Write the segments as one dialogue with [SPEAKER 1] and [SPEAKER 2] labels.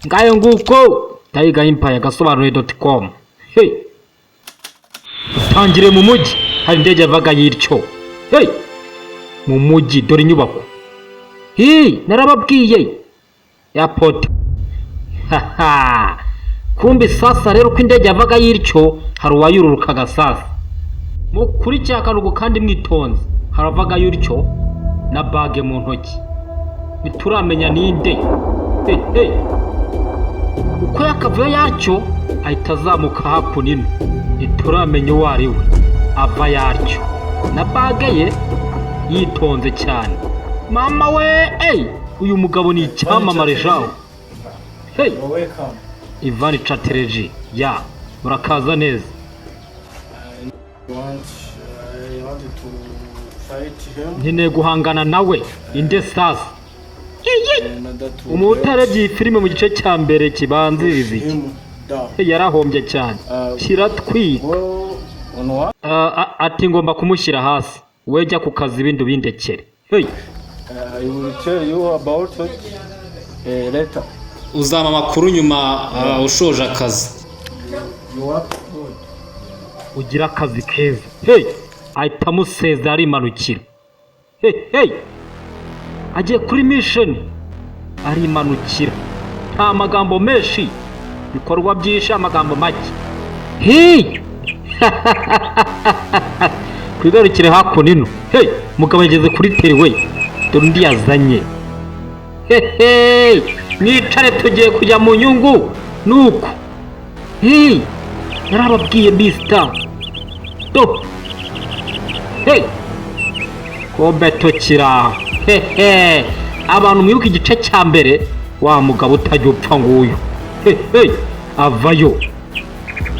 [SPEAKER 1] Ngayo nguko Tiger Empire, agasobanuye.com. Hey, tangire mu mujyi, hari indege yavaga yityo. Hey, mu mujyi dore inyubako. Hi, narababwiye airport. Haha, kumbi sasa rero uko indege yavaga yityo, hari uwayururukaga. Sasa mukurikiye akarugo kandi mwitonze, haravaga yutyo na bag mu ntoki, ntituramenya ninde. Hey, hey. Uko yakavuye yacyo ahita azamuka hakuno ino, ntituramenya uwo ari we. Ava yatyo na bag ye yitonze cyane. Mama we, ey, uyu mugabo ni icyamamare jawe. Hey.
[SPEAKER 2] You're welcome.
[SPEAKER 1] Ivan Chatterjee ya, murakaza neza.
[SPEAKER 2] I want to fight him
[SPEAKER 1] Nkeneye guhangana nawe. Inde sasa?
[SPEAKER 2] In order to
[SPEAKER 1] Umuntu utarebye iyi filime mu gice cya mbere kibanziriza iki
[SPEAKER 2] him down.
[SPEAKER 1] yarahombye cyane. Kiratwika.
[SPEAKER 2] Go on what?
[SPEAKER 1] Ati ngomba kumushyira hasi, we jya ku kazi, ibindi ubindekere. Hey.
[SPEAKER 2] I will tell you about it later.
[SPEAKER 1] Uzampa amakuru nyuma ushoje akazi.
[SPEAKER 2] You work good.
[SPEAKER 1] Ugira akazi keza. Hey, ahita amusezera arimanukira. Hey, hey, agiye kuri mission, arimanukira, nta magambo menshi, ibikorwa byinshi, amagambo make. Hey, twigarukire hakuno ino. Hey, mugabo yageze kuri teri we, dore undi yazanye. Hehe, mwicare, tugiye kujya mu nyungu. Nuko hey, narababwiye mister do. Hey, kombe tukiraho. Hehe, abantu mwibuka igice cya mbere, wa mugabo utajya upfa nguyu. Hehe, avayo.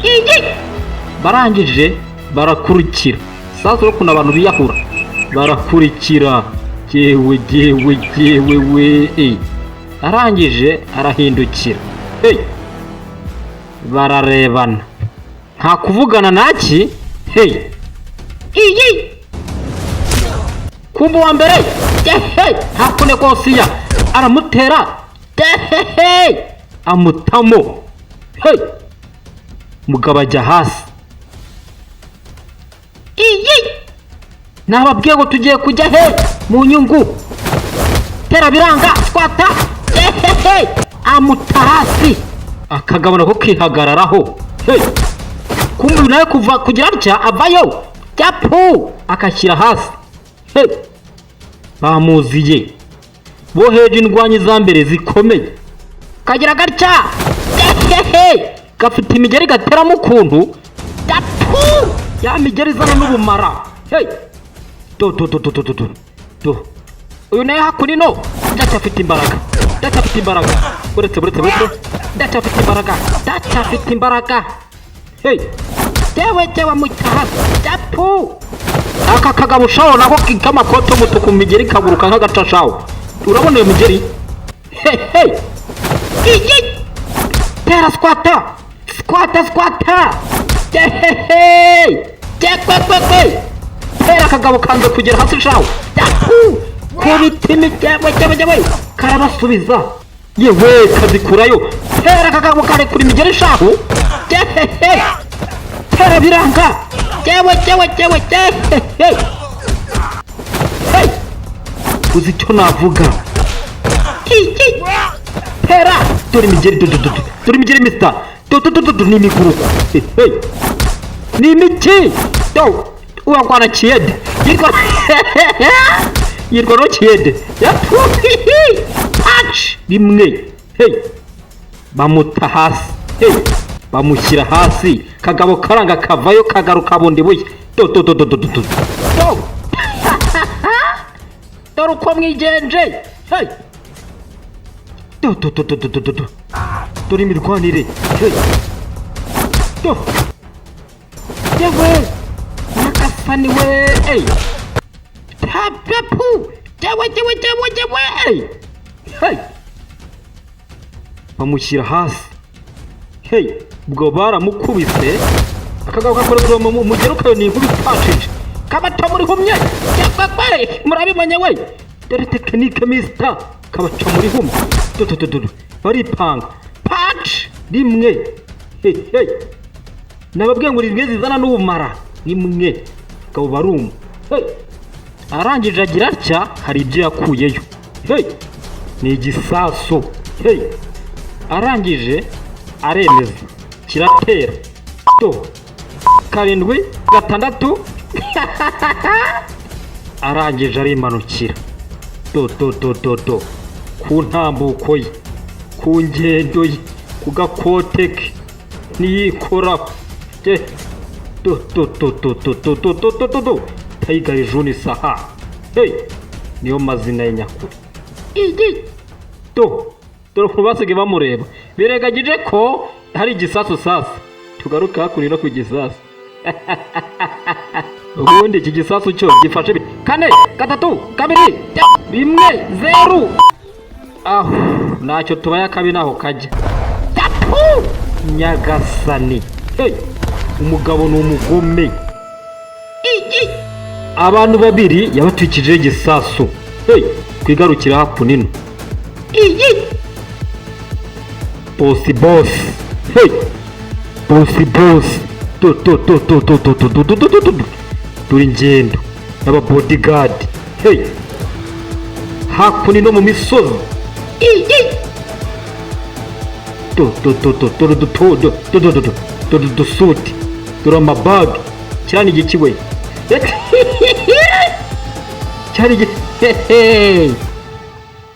[SPEAKER 1] Iyi barangije barakurikira. Sasa ukuntu abantu biyahura barakurikira. Jewe jewe jewe we eh. Arangije arahindukira. Hey, bararebana, nta kuvugana naki. Hey, iyi kumba uwa mbere. Yehe, nta kunegosiya, aramutera. Yehehe, amutamo. Hey, mugabo ajya hasi. Iyi nababwiye ngo tugiye kujya he? Mu nyungu. Tera biranga, twata. Yehehe, amuta hasi, akagabo nako kihagararaho. Hey, kumbe uyu nawe kuva kugira atya avayo japu akashyira hasi. Hey, bamuziye boheje indwanyi za mbere zikomeye. Kagira gatya. Hehe, gafite imigeri gateramo ukuntu japu, ya migeri izana n'ubumara. Hey, do do do do do do do do. Uyu nawe hakuno ino ndacyafite imbaraga, ndacyafite imbaraga. Uretse, uretse, uretse, ndacyafite imbaraga, ndacyafite imbaraga. Hey, jewe jewe, muta hasi japu. Aka kagabo shawo nako k'amakoti y'umutuku, mu migeri kaguruka nk'agaca shawo. Urabona iyo migeri? Hey, hey, iyi tera, squata squata squata. Hehehe, jekwekwe, tera. Akagabo kanze kugera hasi shawo. Japu, kubita imigeri, jewe jewe, karabasubiza. Yewe, kazikurayo. Tera, akagabo karekura imigeri shaho. Jehehe, tera biranga. Jewe jewe jewe jehehe. Hey, uzi icyo navuga? Iki tera, dore imigeri, do do do do, dore imigeri mister, do do do do do, ni imiguruko. Hey, hey, ni imiki. Do, urarwana kiyede, yirwa yirwa no kiyede yapfu. Punch rimwe. Hey, bamuta hasi. Hey, bamushyira hasi. Kagabo karanga kavayo, kagaruka bundi bushya. Do do do do do do do do, dore uko mwigenje. Hey, do do do do do do do do, dore imirwanire. Hey, do, yewe nyagasani we. Hey, tapapu, jewe jewe jewe jewe. Hey, hey, bamushyira hasi. Hey, ubwo baramukubise. Akagabo kakoresheje umugero kayo, ni inkuba ipashije kabaca muri humye. Yewe, murabibonye we, dore technique mister, kabaca muri humye. Do do do do, baripanga. Rimwe. Hey, hey. Nababwiye ngo rimwe zizana n'ubumara. Rimwe gabo baruma. Hey. Arangije agira atya, hari ibyo yakuyeyo. Hey. Ni igisasu. Hey. Arangije aremeza, kiratera. To 7, 6. Arangije arimanukira. Do do do do do, ku ntambuko ye, ku ngendo ye, ku gakote ke ntiyikoraho. Do do do do do do do do do do do. Tiger Juni Saha. Hey, niyo mazina ye nyakuri. Iyi do, dore ukuntu basigaye bamureba, birengagije ko hari igisasu. Sasa tugaruke hakurya no ku gisasu. Ubundi iki gisasu cyo gifashe 4, 3, 2, 1, 0. Aho ntacyo tubaye, akabi naho kajya. Tapu! Nyagasani. Hey! Umugabo ni umugome. Abantu babiri yabatwikijeho igisasu. Hey! Twigarukira hakuno ino. Iyi bosi bosi. Hey! Bosi bosi. Do do do do do do do do do do do do. Dore ingendo n'aba bodyguard. Hey! Hakuno no mu misozi. Iyi do do do do, dore uduto do do do do do, dore udusuti, dore amabagi. Kiriya ni igiki we? Cyari hehe.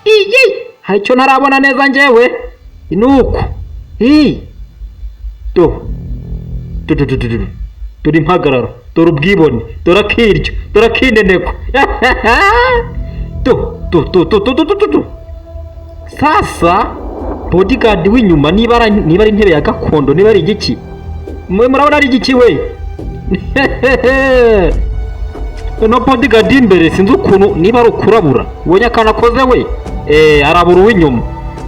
[SPEAKER 1] Iyi hari icyo ntarabona neza njyewe, ni uku. Iyi do do do do do do, dore impagararo, dore ubwibone, dore akiryo, dore akineneko. Do do do do do do do do. Sasa bodyguard w'inyuma, niba ari intebe ya gakondo, niba ari igiki, mwe murabona ari igiki we? No bodyguard y'imbere, sinzi ukuntu, niba ari ukurabura, ubonye akantu akoze we, arabura uw'inyuma,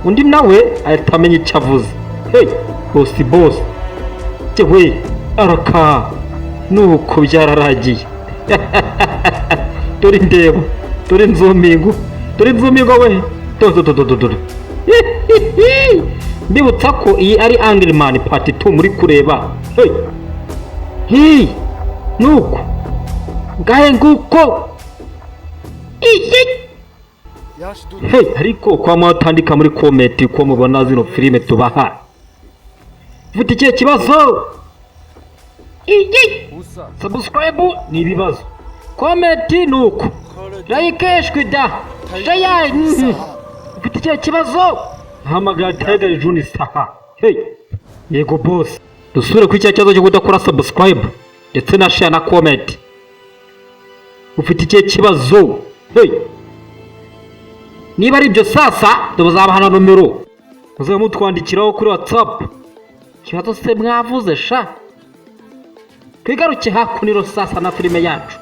[SPEAKER 1] undi nawe ahita amenya icyo avuze. Hey, bosi bosi we araka. Nuko byararagiye. Dore indebo, dore inzumingo, dore inzumingo we. Do do do do do do. Mbibutsa ko iyi ari Angry Man part 2 muri kureba. Hey hi, nuko ngahe nguko. Iyi. Hey, ariko kwa mwatandika muri comment ko mubona zino filime tubaha, ufite ikihe kibazo? Iyi subscribe ni ibibazo, comment nuko, like shwida, share. Ufite ikihe kibazo? Hamagara Tiger Juni Saha. Hey, yego boss. Dusubire kuri cya kibazo cyo kudakora subscribe ndetse na share na comment. Ufite ikihe kibazo? Hey, niba ari ibyo, sasa tuzabaha na nomero muzaba mutwandikiraho kuri WhatsApp. Ikibazo se mwavuze sha? Twigaruke hakuniro sasa na filime yacu.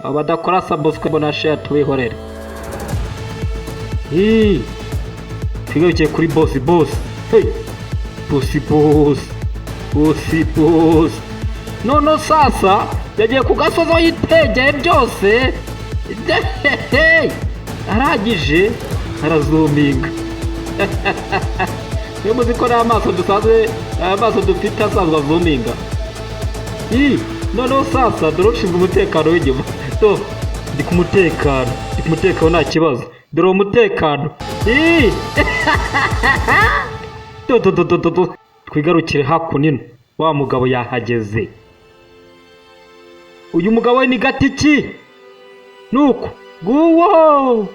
[SPEAKER 1] Abo badakora subscribe na share tubihorere. Hii. Twigarukiye kuri bosi bosi. Hey, bosi bosi, bosi bosi. None sasa yagiye ku gasozi aho yitegeye byose. Hey! Arangije arazuminga. Niyo muzi ko n'amaso dusanzwe, amaso dufite asanzwe azuminga. Ii, noneho sasa dore ushinzwe umutekano w'inyuma. Do, ndi ku mutekano, ndi ku mutekano, nta kibazo. Dore uwo mutekano. Ii! Do do do do do do. Twigarukire hakuno, wa mugabo yahageze. Uyu mugabo we ni gatiki. Nuko nguwo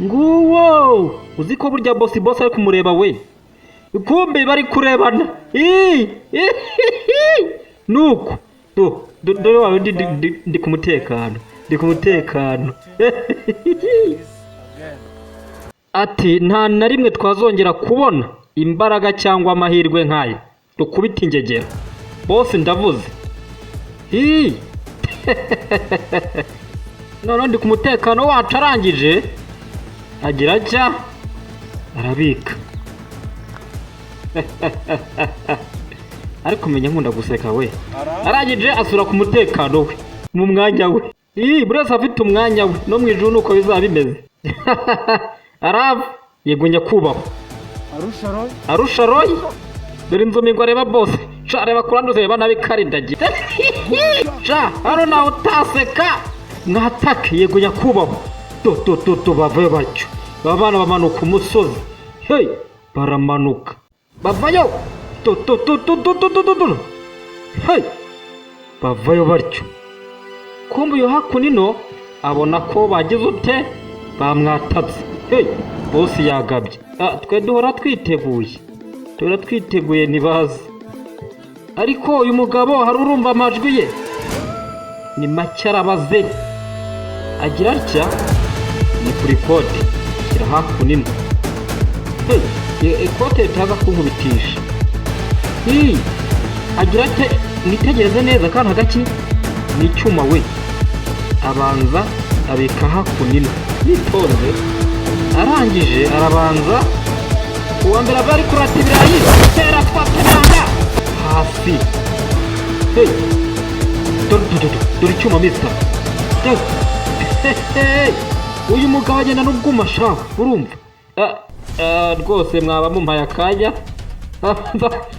[SPEAKER 1] nguwo, uzi ko burya bosi bosi ari kumureba we? Kumbe bari kurebana. Ii! Nuko do dore wawe, ndi ku mutekano, ndi ku mutekano. Ati nta na rimwe twazongera kubona imbaraga cyangwa amahirwe nk'aya. Dukubite ingegera bose, ndavuze. Hii, noneho ndi ku mutekano wacu. Arangije agira atya arabika. Ariko umenya nkunda guseka we. Arangije asura ku mutekano we mu mwanya we. Ii, buri wese afite umwanya we, no mu ijuru nuko bizaba bimeze. Arava. Yego nyakubahwa.
[SPEAKER 2] Arusha Roy.
[SPEAKER 1] Arusha Roy. Dore inzumingo, areba bose sha, reba kurandi, ureba nabi karindagiye sha. Hano nawe utaseka, mwatake. Yego nyakubahwa. Do do do do, bavayo batyo. Aba bana bamanuka umusozi. Hey, baramanuka bavayo. Do do do do do do do do do. Hey, bavayo batyo. Kumbe uyu hakuno abona ko bagize ute, bamwatatse. Hey, boss yagabye. Ah, twe duhora twiteguye, duhora twiteguye, ntibazi. Ariko uyu mugabo hari urumva amajwi ye ni make, arabaze. Agira atya, ni kuri kote, shyira hakuno. Hey, ikote ritaza kunkubitisha. Hi, agira ate, mwitegereze neza kandi hagati ni icyuma. We abanza abika hakuno yitonze, arangije arabanza. Uwa mbere aba ari kurata ibirayi, tera twateranga hasi. Hey, dore dore dore dore icyuma mister. Hey, uyu mugabo agenda n'ubwuma sha, urumva. Ah, ah, rwose mwaba mumpaye akanya.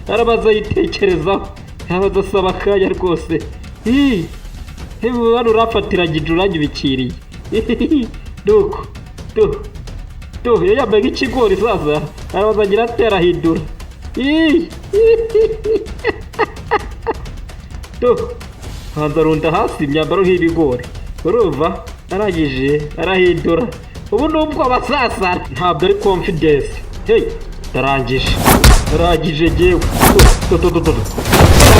[SPEAKER 1] Arabaza, yitekerezaho, arabaza, asaba akanya rwose. Hi, hano urafatira uranyubikiriye. Nuko do do, iyo yambaye nk'ikigori sasa, arabaza agira atera, ahindura. Ih, do, hanze arunda hasi imyambaro nk'ibigori, urumva. Arangije arahindura. Ubu ni ubwoba sasa, ntabwo ari confidence. Hey, ndarangije, ndarangije ngewe. Do do do do do,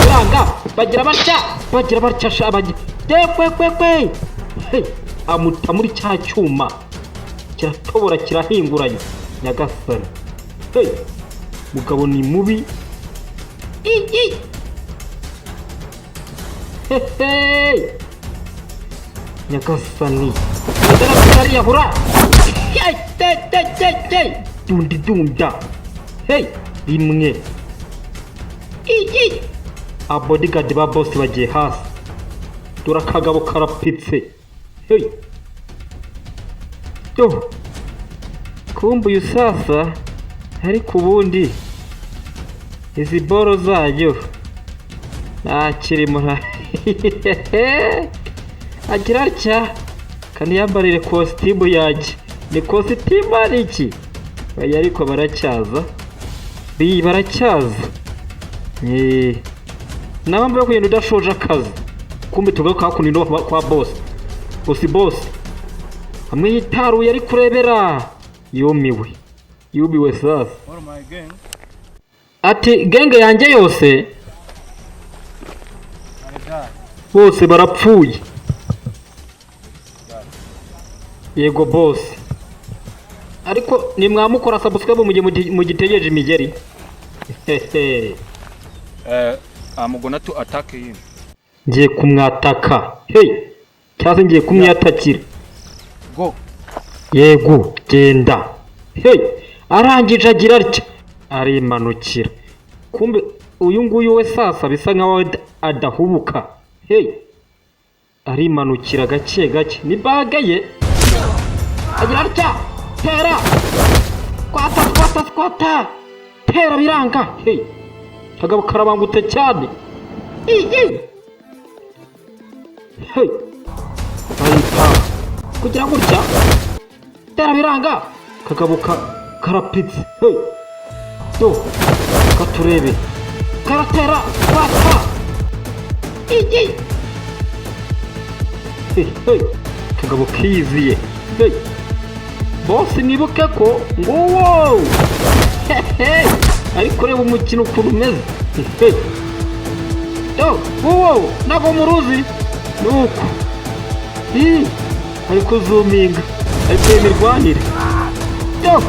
[SPEAKER 1] biranga, bagira batya, bagira batya sha, bagira kwe kwe kwe. Hey, amuta muri cya cyuma, kiratobora, kirahinguranya. Nyagasani! Hey, mugabo ni mubi. I hey, nyagasani, ariyahura. Hey, hey, hey, hey, hey. Dundi dunda. Hey, rimwe. I abodyguard ba boss bagiye hasi. Dore akagabo karapitse. Hey, yo, kumbe uyu sasa. Ariko ubundi izi boro zayo nta kirimo, nta agira atya, kaniyambarire kositimu yanjye. Ni kositimu ari iki? Oya, ariko baracyaza bi, baracyaza. Naba yo kugenda udashoje akazi. Kumbe tugaruka hakuno kwa boss. Boss, boss hamwe yitaruye ari kurebera, yumiwe, yumiwe sasa.
[SPEAKER 2] All my gang
[SPEAKER 1] Ati gang yanjye yose
[SPEAKER 2] are die.
[SPEAKER 1] Bose barapfuye. Yego boss, ariko nimwamukora subscribe mu gihe mugitegereje imigeri. Hehe.
[SPEAKER 2] I'm gonna to attack him.
[SPEAKER 1] Ngiye kumwataka. Hey, cyangwa se ngiye kumwiyatakira.
[SPEAKER 2] Go.
[SPEAKER 1] Yego, genda. Hey, arangije agira atya, arimanukira. Kumbe uyu nguyu we sasa bisa nkaho adahubuka. Hey, arimanukira gake gake, ni bage ye. Agira atya, tera, twata twata twata, tera biranga. Hey, kagabo karabangutse cyane. Iyi, hey, ahita kugira gutya, tera biranga. Kagabo karapitse. Hey, do, katurebe, karatera twata. Iyi, hey, hey, kagabo kiyiziye. Hey, boss, nibuke ko nguwo. Hey, ariko reba umukino ukuntu umeze. Hey, do, nguwo ntabwo muruzi nuko. Hi, ari kuzuminga, ari kureba imirwanire. Do,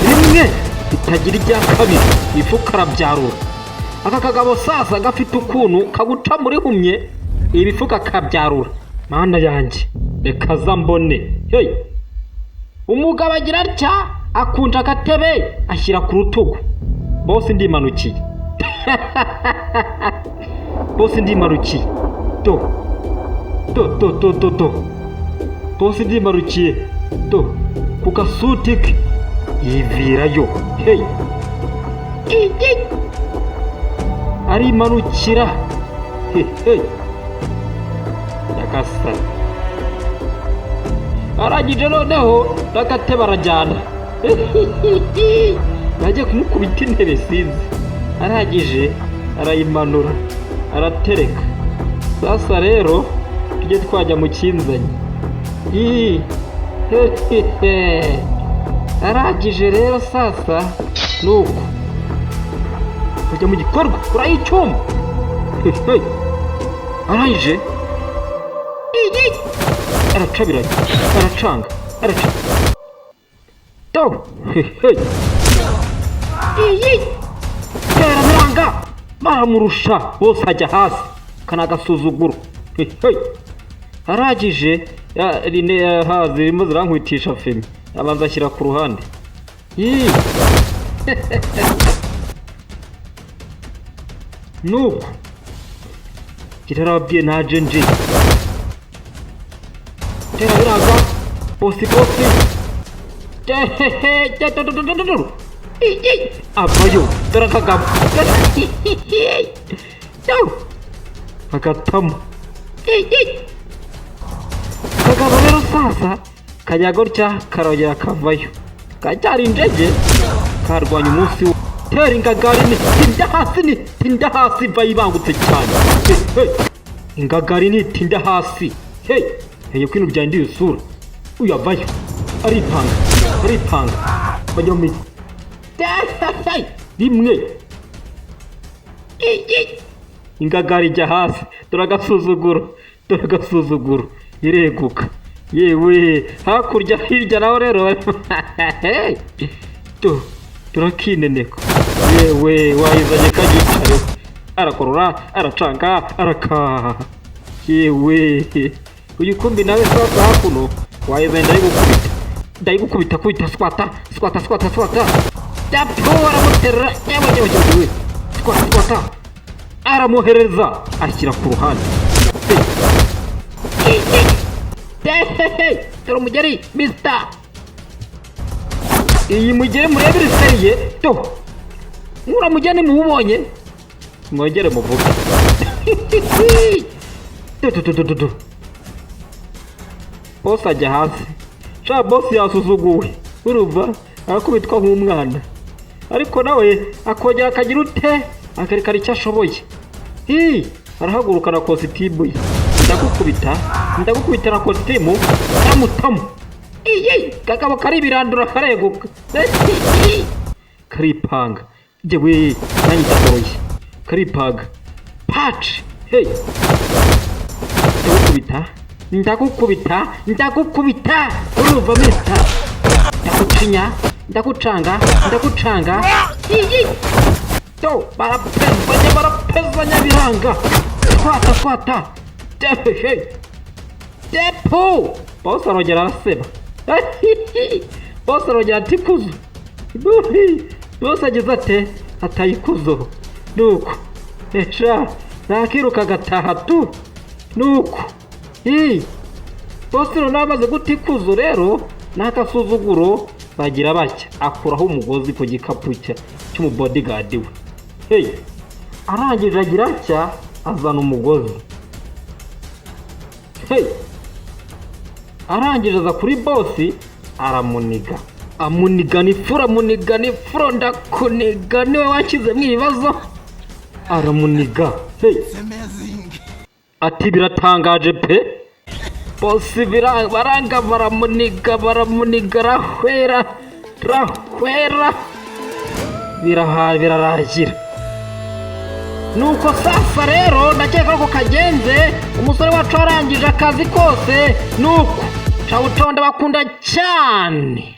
[SPEAKER 1] rimwe ritagira irya kabiri, ifuka arabyarura. Aka kagabo sasa gafite ukuntu kaguca muri humye, ibifuka kabyarura. Mana yanjye, reka za mbone. Hey, umugabo agira atya, akunja agatebe, ashyira ku rutugu. Boss, ndimanukiye, boss, ndimanukiye. Do do do do do do, boss, ndimanukiye. Do, ku gasuti ke yivirayo. Hey. Arimanukira. Hehe, nyagasani! Arangije noneho n'agatebe arajyana, bagiye kumukubita intebe, sinzi. Arangije arayimanura, aratereka. Sasa rero tujye twajya mu kinzanye. Ii, hehehe. Arangije rero sasa nuko tujya mu gikorwa, urayicyuma. Hehe. Arangije iyi aracabiranya, aracanga, araca do. Hehe. Iyi tera biranga, baramurusha bose, ajya hasi kana agasuzuguro. Hehe. Arangije rine ha zirimo zirankwitisha fime, abanza ashyira ku ruhande. Yii. Nuko kirarababwiye ntaje nje tera biranga bosi bosi. Hehehe. Avayo, dore akagabo agatamo. Kagabo rero sasa kajya gutya, karongera kavayo, kacyari injege, karwanya umunsi wo tera ingagari ni tinda hasi, ni tinda hasi, va yibangutse cyane. Hey, hey. Ingagari ni tinda hasi. Hey, hey, ko ibintu byanduye isura. Uyu avayo, aripanga, aripanga, bajya mu rimwe ingagari ijya hasi. Dore agasuzuguro, dore agasuzuguro, ireguka. Yewe, hakurya hirya naho rero tu turakineneko. Yewe, wayizanye kagicayeho, arakorora, aracanga, arakaha. Yewe, uyu kumbi nawe sasa hakuno wayizanye, ndayigukubita, ndayigukubita, kubita, swata, swata, swata, swata, dapo, aramuterura. Yewe, yewe, yewe, swata, swata, aramuhereza, ashyira ku ruhande. Dore umugeri misita, iyi mugeri murebere iseriye to muramugeni, muwubonye mwongere muvuge. Tu bosi ajya hasi sha, bosi yasuzuguwe, urumva arakubitwa nk'umwana, ariko nawe akongera akagira ute, akerekana icyo ashoboye. Hi, arahaguruka na kositimu ye, ndagukubita, ndagukubita na kositimu, ndamutamu iyi kakaba karibirandura, kareguka, karipanga. Njyewe nanjye ndagoroye, karipanga paci. Hey, ndagukubita, ndagukubita, ndagukubita, urumva misita, ndagucinya, ndagucanga, ndagucanga iyi to. Barapezanya, barapezanya, biranga, twata, twata, dehe, depo. Bose arongera araseba, bose arongera ati kuzo. Bose agize ate, ataye ikuzo. Nuko esha nakiruka agataha tu. Nuko ii bose noneho amaze guta ikuzo rero n'agasuzuguro, bagira batya, akuraho umugozi ku gikapu cye cy'umubodyguard we. Hey, arangije agira atya, azana umugozi. Hey, arangije aza kuri bosi, aramuniga, amunigana ifuro, amunigana ifuro, ndakuniga, niwe washyizemo ibibazo, aramuniga. Hey, ati biratangaje pe. Bosi baranga, baramuniga, baramuniga, rahwera, rahwera, biraha, birarangira. Nuko sasa rero ndakeka ko kagenze, umusore wacu arangije akazi kose. Nuko cawu, ndabakunda cyane.